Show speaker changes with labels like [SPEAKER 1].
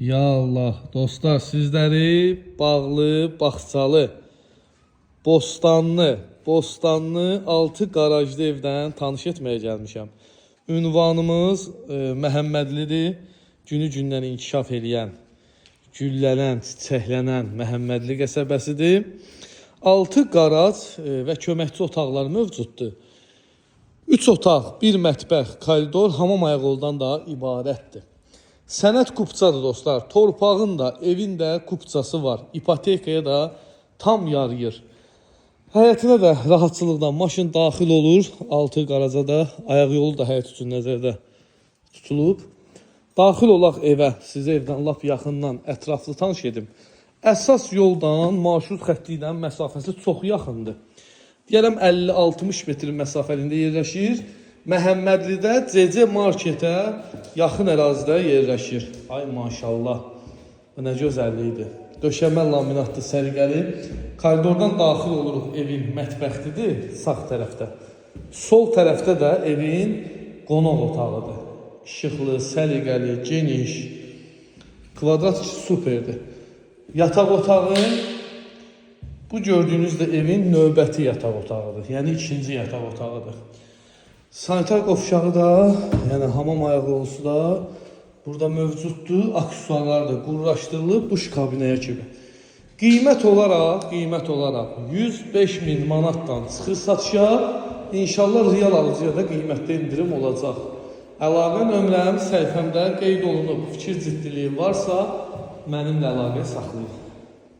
[SPEAKER 1] Ya Allah, dostlar, sizləri bağlı, bağçalı, bostanlı, bostanlı 6 qarajlı evdən tanış etməyə gəlmişəm. Ünvanımız Məhəmmədlidir. Günü-gündən inkişaf eləyən, güllənən, çiçəklənən Məhəmmədli qəsəbəsidir. 6 qaraj və köməkçi otaqlar mövcuddur. 3 otaq, 1 mətbəx, koridor, hamam ayaqyoldan da ibarətdir. Sənəd kupçadır dostlar. Torpağın da, evin də kupçası var. İpotekaya da tam yarayır. Həyətinə də rahatçılıqla maşın daxil olur. 6 qaraja da, ayaq yolu da həyət üçün nəzərdə tutulub. Daxil olaq evə, sizə evdən lap yaxından ətraflı tanış edim. Əsas yoldan, marşrut xətti ilə məsafəsi çox yaxındır. Deyərəm 50-60 metr məsafəliyində yerləşir. Məhəmmədlidə CC marketə yaxın ərazidə yerləşir. Ay maşallah. Bu nə gözəllikdir. Döşəmə laminatlı, səliqəli. Koridordan daxil oluruq, evin mətbəxidir sağ tərəfdə. Sol tərəfdə də evin qonaq otağıdır. İşıqlı, səliqəli, geniş. Kvadrat içi superdir. Yataq otağı. Bu gördüyünüz də evin növbəti yataq otağıdır. Yəni ikinci yataq otağıdır. Sanitar qovşağı da, yəni hamam ayaqyolusu da burada mövcuddur. Aksesuarlar da qurlaşdırılıb duş kabinəyə kimi. Qiymət olaraq 105 min manatdan çıxır satışa. İnşallah real alıcıya da qiymətdə endirim olacaq. Əlaqə nömrəm səhifəmdə qeyd olunub. Fikir ciddiliyi varsa mənimlə əlaqə saxlayın.